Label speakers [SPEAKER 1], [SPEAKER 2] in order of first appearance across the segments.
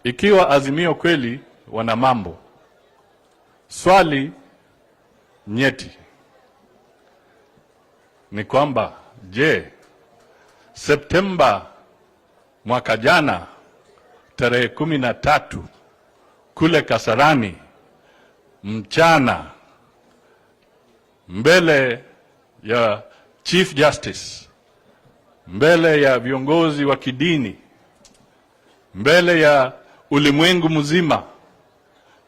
[SPEAKER 1] Ikiwa Azimio kweli wana mambo, swali nyeti ni kwamba je, Septemba mwaka jana tarehe 13 kule Kasarani mchana mbele ya Chief Justice, mbele ya viongozi wa kidini, mbele ya ulimwengu mzima,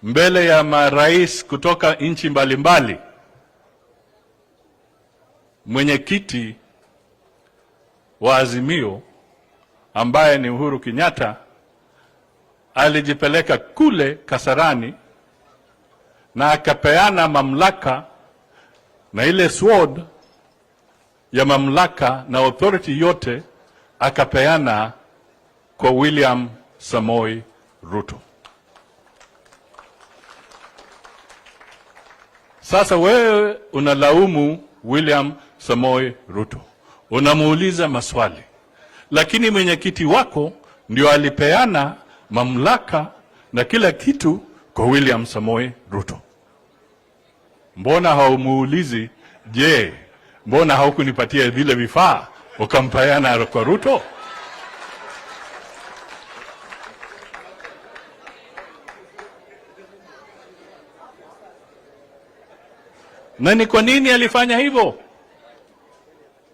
[SPEAKER 1] mbele ya marais kutoka nchi mbalimbali, mwenyekiti wa Azimio ambaye ni Uhuru Kenyatta alijipeleka kule Kasarani na akapeana mamlaka na ile sword ya mamlaka na authority yote akapeana kwa William Samoei Ruto. Sasa wewe unalaumu William Samoei Ruto, unamuuliza maswali, lakini mwenyekiti wako ndio alipeana mamlaka na kila kitu kwa William Samoei Ruto. Mbona haumuulizi, je, mbona haukunipatia vile vifaa ukampeana kwa Ruto? Na ni kwa nini alifanya hivyo?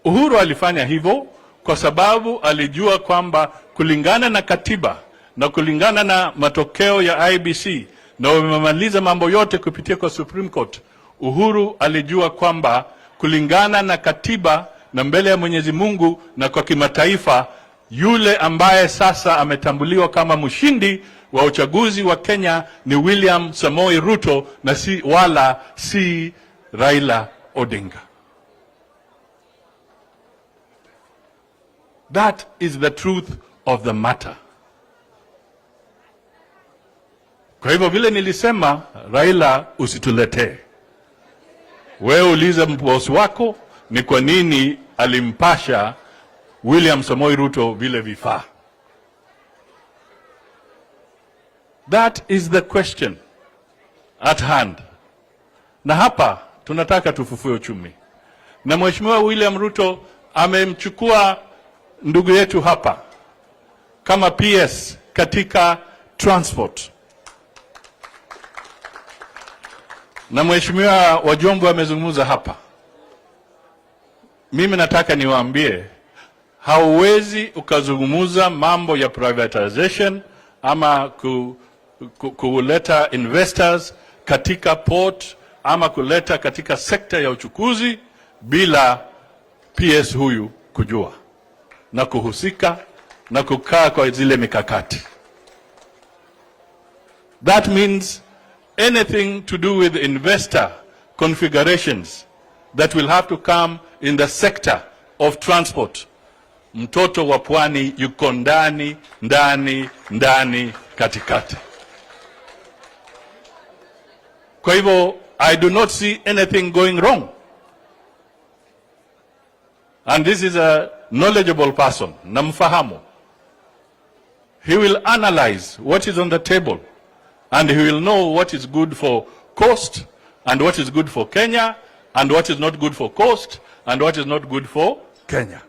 [SPEAKER 1] Uhuru alifanya hivyo kwa sababu alijua kwamba kulingana na katiba na kulingana na matokeo ya IEBC na wamemaliza mambo yote kupitia kwa Supreme Court, Uhuru alijua kwamba kulingana na katiba na mbele ya Mwenyezi Mungu na kwa kimataifa, yule ambaye sasa ametambuliwa kama mshindi wa uchaguzi wa Kenya ni William Samoei Ruto na si wala si Raila Odinga. That is the truth of the matter. Kwa hivyo vile nilisema, Raila usituletee. Wewe ulize bosi wako ni kwa nini alimpasha William Samoei Ruto vile vifaa. That is the question at hand. Na hapa tunataka tufufue uchumi, na Mheshimiwa William Ruto amemchukua ndugu yetu hapa kama PS katika transport, na Mheshimiwa Wajombo amezungumza hapa. Mimi nataka niwaambie, hauwezi ukazungumza mambo ya privatization ama kuleta investors katika port ama kuleta katika sekta ya uchukuzi bila PS huyu kujua na kuhusika na kukaa kwa zile mikakati. That means anything to do with investor configurations that will have to come in the sector of transport. Mtoto wa pwani yuko ndani ndani ndani katikati. Kwa hivyo I do not see anything going wrong. And this is a knowledgeable person, namfahamu. He will analyze what is on the table and he will know what is good for coast and what is good for Kenya and what is not good for coast and what is not good for Kenya.